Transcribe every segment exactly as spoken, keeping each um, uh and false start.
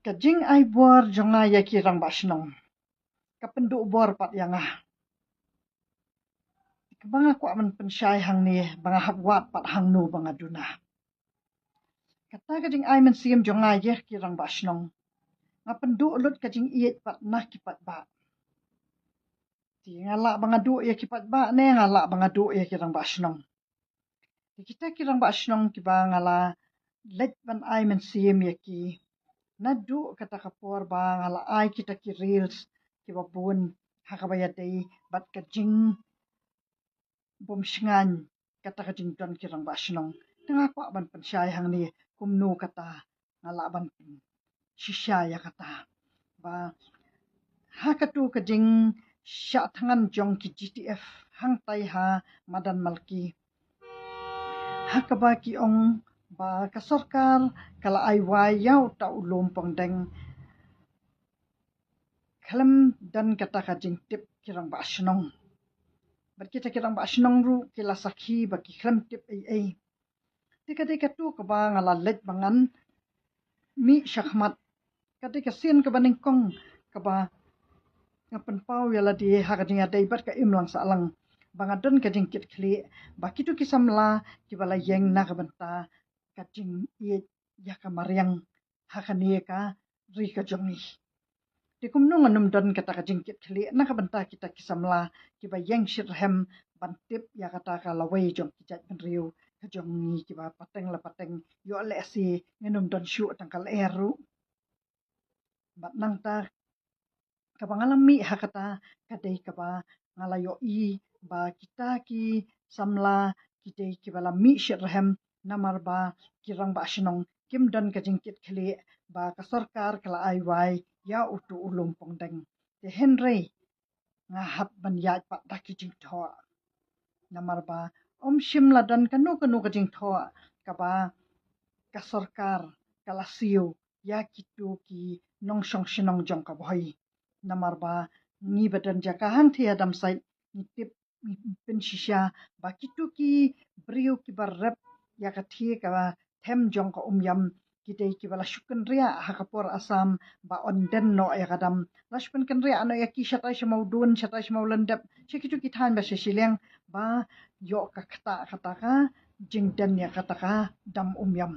Ka jingai bor jong nga ïa ki rangbah shnong ka pynduh bor pat ïa nga. Kaba nga kwah ban pynshai hangne ba nga hap wad pat hangno ba nga duna. Kata ka jingai mynsiem jong nga ïa ki rangbah shnong, nga pynduh lut ka jingïeit pat na ki paidbah. Te nga lah ba nga duh ïa ki paidbah ne nga lah ba nga duh ïa ki rangbah shnong. Te kita ki rangbah shnong kiba nga la leit ban ai mynsiem ïa ki, naduh kata ka por ba nga la ai kita ki reels kiba bun ha kaba ïadei bad ka jingbymshngaiñ kata ka jingdon ki rangbah shnong. Te nga kwah ban pynshai hangne kumno kata nga lah ban pynshisha ïa kata. Ba ha katu ka jingshah thngan jong ki G T F hangtai ha madan Malki, ha kaba ki ong ba ka sorkar ka la ai wai ïa uta u Lum Pongdeng khlem don kata ka jingtip ki rangbah shnong. Bad kita ki rangbah shnong ruh ki la sakhi ba ki khlem tip ei ei. Te ka dei katu kaba nga la leit ba ngan mih shakhmat. Ka dei ka sien kaba nyngkong kaba nga pynpaw ïa lade ha ka jingïadei bad ka imlang sahlang ba nga don ka jingkitkhlieh ba kitu ki samla kiba la ïeng na ka bynta ka jingïeit ïa ka mariang ha kane ka ri ka jong ngi. Te kumno ngan ym don kata ka jingkitkhlieh na ka bynta kita ki samla kiba ïeng shitrhem ban tip ïa kata ka lawei jong ki jaitbynriew ka jong ngi kiba pateng la pateng, ïoh lehse ngan ym don shuh tang ka lyer ruh. Bad nangta kaba nga la mih ha kata ka dei kaba nga la ïohi ba kita ki samla ki dei kiba la mih shitrhem namar ba ki rangbah shnong kim don ka jingkitkhlieh ba ka sorkar ka la ai wai ïa utu u Lum Pongdeng. Te hynrei nga hap ban ïaid pat da ki jingthoh. Namar ba ym shym la don kano kano ka jingthoh kaba ka sorkar ka la siew ïa kitu ki nongshong shnong jong ka Bhoi. Namar ba ngi ba don jaka hangthie ha Damsait ngi tip, ngi pynshisha ba kitu ki briew kiba rep ïa ka thie kaba them jong ka Umïam ki dei kiba la shu kynriah ha ka por Assam ba yn den noh ïa ka dam. La shu pynkynriah noh ïa ki shatai sha Mawdun, shatai sha Mawlyndep, sha kitu ki thaiñ ba sha shiliang ba ïoh ka ktah kata ka jingden ïa kata ka dam Umïam.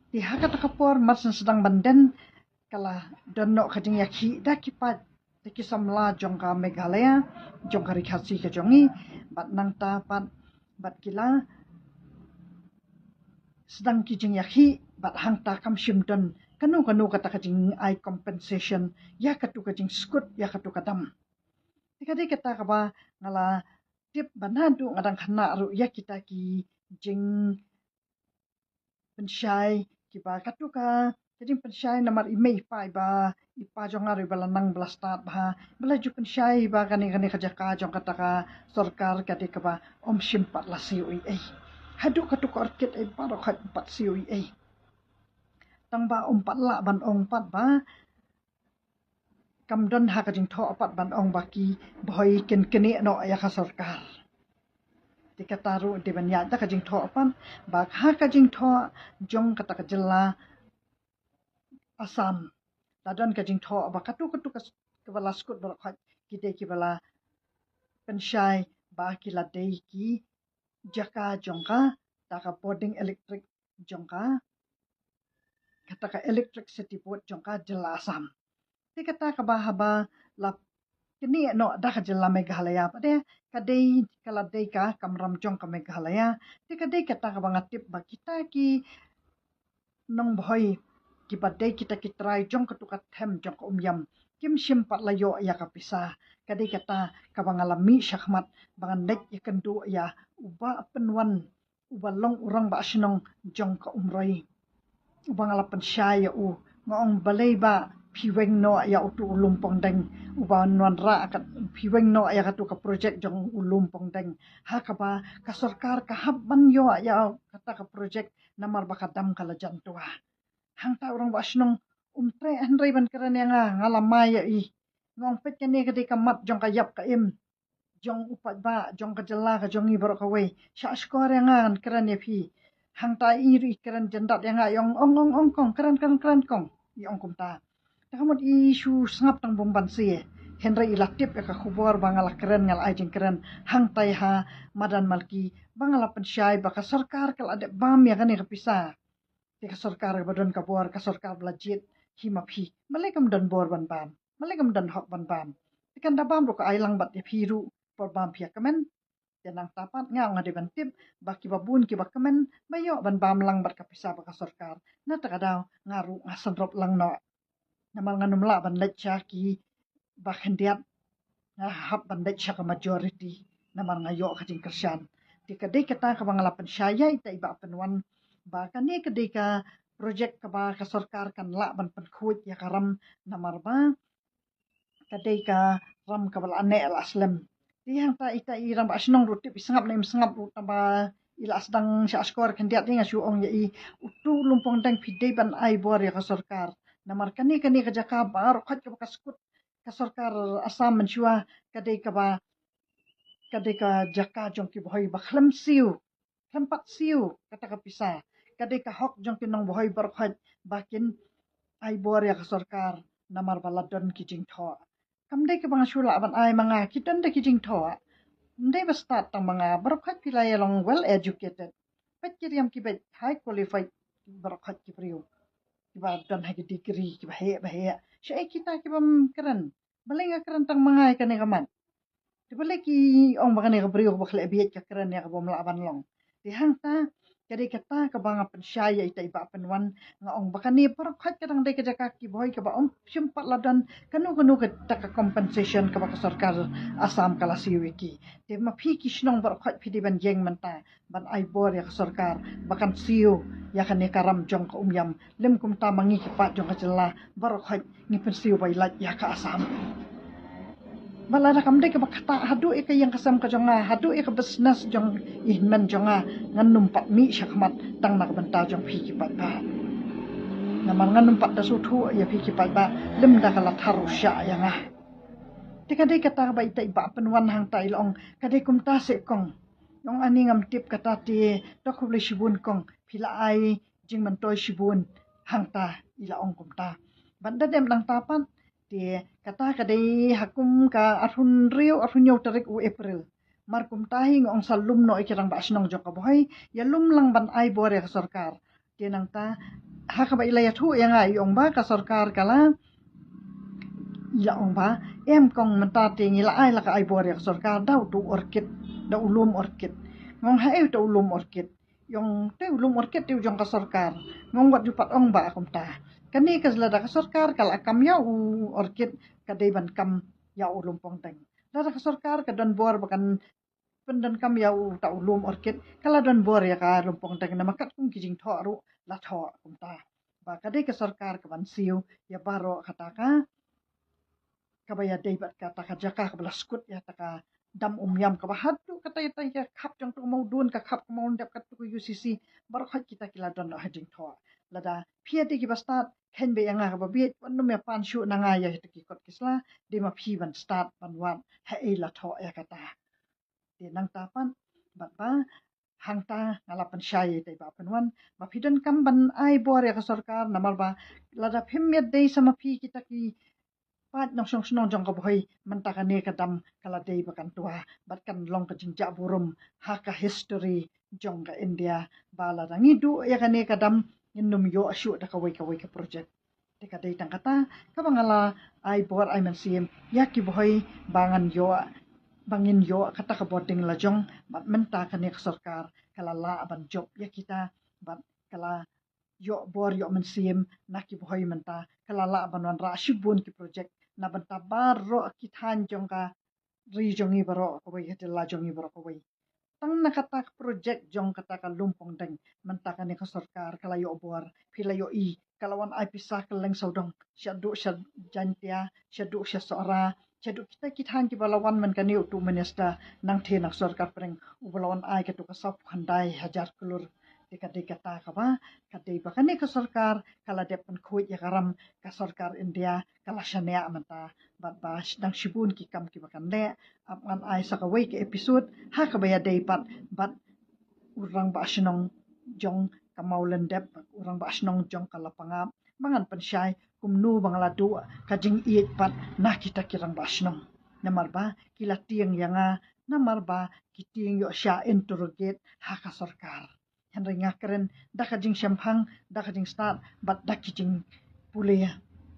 Te ha kata ka por mar syn sdang ban den ka la don noh ka jingïakhih da ki paid, da ki samla jong ka Meghalaya, jong ka Ri Khasi ka jong ngi, bad nangta pat bad ki la sdang ki jingïakhih bad hangta kam shym don kano kano kata ka jingai compensation ïa katu ka jingskud ïa katu ka dam. Te ka dei kata kaba nga la tip ba naduh nga dang khynnah ruh ïa kita ki jing pynshai kiba katu ka, ka jingpynshai namar i mei i pa, iba i pa jong nga ruh iba la nang ba la stad bha, ba la ju pynshai ba kane kane ka jaka jong kata ka sorkar ka dei kaba ym shym pat la siew ei ei. Haduh katu ka orchid ei baroh khoit ym pat siew ei ei. Tang ba ym pat lah ban ong pat ba kam don ha ka jingthoh pat ban ong ba ki Bhoi kin knieh noh ïa ka sorkar. Te kata ruh dei ban ïaid da ka jingthoh pat ba ha ka jingthoh jong kata ka jylla Assam la don ka jingthoh ba katu katu ka, kaba la skud baroh khoit ki dei kiba la pynshai ba ki la dei ki jaka jong kata ka bording electric jong ka, kata ka electricity board jong ka jylla Assam. Te kata kaba haba la knieh noh da ka jylla Meghalaya pat de ka dei ka la dei ka kamram jong ka Meghalaya. Te ka dei kata kaba nga tip ba kita ki nong Bhoi kiba dei kita ki trai jong katu ka them jong ka Umïam kim shym pat la ïoh ïa ka pisa. Ka dei kata kaba nga la mih shakhmat ba ngan leit ïakynduh ïa uba pynwan, uba long u rangbah shnong jong ka Umroi, uba nga la pynshai ïa u. Nga ong balei ba phi weng noh ïa utu u Lum Pongdeng uba wanrah kat, phi weng noh ïa katu ka project jong u Lum Pongdeng ha kaba ka sorkar ka hap ban ïoh ïa kata ka project namar ba ka dam ka la jan twa. Hangta u rangbah shnong um treh hynrei ban kren ïa nga, nga la mai ïa i. Nga ong peit kane ka dei ka mat jong ka ïap ka im jong u paidbah jong ka jylla ka jong ngi baroh kawei. Shah shkor ïa nga ngan kren ïa phi. Hangta i ruh i kren jyndat ïa nga, i ong ong ong ong kong, kren kren kren kong. i ong kumta. Te ka mut i shu sngap tang bym ban se. Hynrei i la tip ïa ka khubor ba nga la kren, nga la ai jingkren hangtai ha madan Malki, ba nga la pynshai ba ka sorkar ka la dep bam ïa kane ka pisa. Te ka sorkar ba don ka bor, ka sorkar ba la jied hi ma phi, balei kam don bor ban bam? Balei kam don hok ban bam? Te kan da bam ruh ka ai lang bad ïa phi ruh, por bam phi ïa kmen. Te nangta pat nga ong nga dei ban tip ba kiba bun kiba kmen ba ïoh ban bam lang bad ka pisa ba ka sorkar. Na kata ka daw nga ruh nga sngewrop lang noh. Namar ngan ym lah ban leit sha kiba khyndiat, nga hap ban leit sha ka majority. Namar nga ïoh ka jingkyrshan. Te ka dei kata kaba nga la pynshai ïa ita i Bah Pynwan ba kane ka dei ka projek kaba ka sorkar kan lah ban pynkhuid ïa ka ram, namar ba ka dei ka ram kaba la neh la slem. Te hangta ita i rangbah shnong ruh tip, i sngap ne im sngap ruh, tang ba i la sdang sha skor khyndiat, nga shu ong ïa i, utu u Lumpong Deng phi dei ban ai bor ïa ka sorkar. Namar kane, kane ka jaka baroh khoit kaba ka skud ka sorkar Assam mynshuwa, ka dei kaba, ka dei ka jaka jong ki Bhoi ba khlem siew, khlem pat siew kata ka pisa. Ka dei ka hok jong ki nong Bhoi baroh khoit ba kin ai bor ïa ka sorkar, namar ba la don ki jingthoh. Kam dei kaba nga shu lah ban ai ma nga, ki don da ki jingthoh. Ym dei ba stad tang ma nga, baroh khoit phi la ïa long well educated. Peit ki riam ki beit, high qualified, baroh khoit ki briew. Kiba don ha ki degree, kiba heh ba heh. Shaei kita kibym kren? Balei nga kren tang ma nga ïa kane ka mat? Te balei ki ong ba kane ka briew ba khleh bieit, ka kren ïa kaba ym lah ban long? Te hangta ka dei kata kaba nga pynshai ïa ita i Bah Pynwan, nga ong ba kane baroh khoit ka dang dei ka jaka ki Bhoi kaba ym shym pat la don kano kano kata ka compensation kaba ka sorkar Assam ka la siew ïa ki. Te ma phi ki shnong baroh khoit phi dei ban ïeng mynta ban ai bor ïa ka sorkar ba kan siew ïa kane ka ram jong ka Umiam. Lym kumta ma ngi ki paid jong ka jylla baroh khoit ngi pynsiew ba i lait ïa ka Assam. Ba lada kam dei kaba ktah haduh ïa ka ïing ka sem ka jong nga, haduh ïa ka business jong i hynmen jong nga, ngan ym pat mih shakhmat tang na ka bynta jong phi ki paidbah. Namar ngan ym pat da sngewthuh ïa phi ki paidbah lymda ka la thar u shah ïa nga. Te ka dei kata ba ita i Bah Pynwan hangta i la ong, ka dei kumta seh kong. Ong ani ngam tip kata te, to khublei shibun kong, phi la ai jingmyntoi shibun, hangta i la ong kumta. Bad da dep nangta pat te kata ka dei ha kum ka arphew hynriew arphew hynñiew tarik u April. Mar kumta hi nga ong sa lum noh ïa ki rangbah shnong jong ka Bhoi, ïa lum lang ban ai bor ïa ka sorkar. Te nangta ha kaba i la ïathuh ïa nga i ong ba ka sorkar ka la, i la ong ba, em kong, mynta te ngi la ai, la ka ai bor ïa ka sorkar da utu u orchid, da u lum orchid. Nga ong haei utu u lum orchid? I ong te u lum orchid te u jong ka sorkar. Nga ong wat ju pat ong ba kumta. Kane ka, lada ka sorkar ka la kam ïa u orchid, ka dei ban kam ïa u Lumpong Deng. Lada ka sorkar ka don bor ba kan pyndonkam ïa uta u lum orchid, ka la don bor ïa ka Lumpong Deng, namar katkum ki jingthoh ruh la thoh kumta ba ka dei ka sorkar ka ban siew ïa baroh kata ka, kaba ïadei bad kata ka jaka kaba la skud ïa kata ka dam Umiam, kaba haduh kata ïa kata ka khap jong tu ka Mawdun, ka khap ka Mawlyndep, katu ka U C C, baroh khoit kita ki la don ha jingthoh. Lada phi ïa dei kiba stad, khein beit ïa nga kaba bieit, wat nym ïa pan shuh na nga ïa kita ki kot ki sla, dei ma phi ban stad ban wad haei la thoh ïa kata. Te nangta pat bad ba hangta nga la pynshai ïa i Bah Pynwan ba phi donkam ban ai bor ïa ka sorkar, namar ba lada phim ïa dei sa ma phi kita ki paid nongshong shnong jong ka Bhoi, mynta kane ka dam ka la dei ba kan twa bad kan long ka jingjah burom ha ka history jong ka India, ba lada ngi duh ïa kane ka dam ngin nym ïoh shuh da kawei kawei ka project. Te ka dei tang kata kaba nga la ai bor ai mynsiem ïa ki Bhoi ba ngan ïoh, ba ngin ïoh kata ka bording la jong. Bad mynta kane ka sorkar ka la lah ban jop ïa kita, bad ka la ïoh bor ïoh mynsiem na ki Bhoi mynta, ka la lah ban wanrah shibun ki project na bynta baroh ki thaiñ jong ka ri jong ngi baroh kawei, ka jylla jong ngi baroh kawei. Tang na kata ka project jong kata ka Lumpong Deng, mynta kane ka sorkar ka la ïoh bor, phi la ïohi, ka la wan ai pisa kylleng sawdong, shaduh sha Jaintia, shaduh sha Sohra, shaduh kita ki thaiñ kiba la wan. Mynta kane utu u minister nangtei na ka sorkar pdeng uba la wan ai katu ka sawphew khyndai hajar klur. Te ka dei kata kaba, ka dei ba kane ka sorkar ka la dep pynkhuid ïa ka ram, ka sorkar India ka la shaniah mynta, bad ba dang shibun ki kam kiba kan leh. Ap ngan ai sa kawei ka episode ha kaba ïadei pat bad u rangbah shnong jong ka Mawlyndep, u rangbah shnong jong ka Lapangap, ba ngan pynshai kumno ba nga la duh ka jingïeit pat na kita ki rangbah shnong. Namar ba ki la tieng ïa nga, namar ba ki tieng ïoh sha interrogate ha ka sorkar. Hynrei nga kren da ka jingshemphang, da ka jingstad, bad da ki jingpule.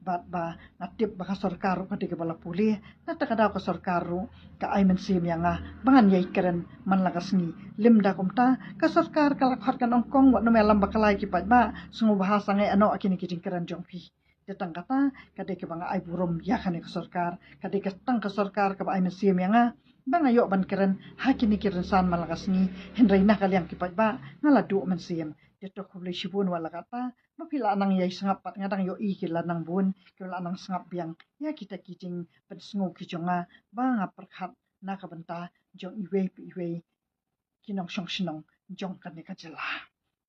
Bad ba nga tip ba ka sorkar ruh ka dei kaba la pule. Na kata ka daw ka sorkar ruh ka ai mynsiem ïa nga ba ngan ïai kren man la ka sngi. Lymda kumta ka sorkar ka la khot ka nyngkong, wat nym ïalam bakla ïa ki paidbah, sngewbha sangeh noh ïa kine ki jingkren jong phi. Te tang kata ka dei kaba nga ai burom ïa kane ka sorkar, ka dei ka tang ka sorkar kaba ai mynsiem ïa nga ba nga ïoh ban kren ha kine ki rynsan man la ka sngi. Hynrei na ka liang ki paidbah nga la duh mynsiem. Te to khublei shibun, wat la kata ba phi la nang ïai sngap pat, nga dang ïohi ki la nang bun ki la nang sngap biang ïa kita ki jingpynsngew ki jong nga ba nga pyrkhat na ka bynta jong iwei pa iwei ki nongshong shnong jong kane ka jylla.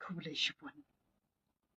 Khublei shibun.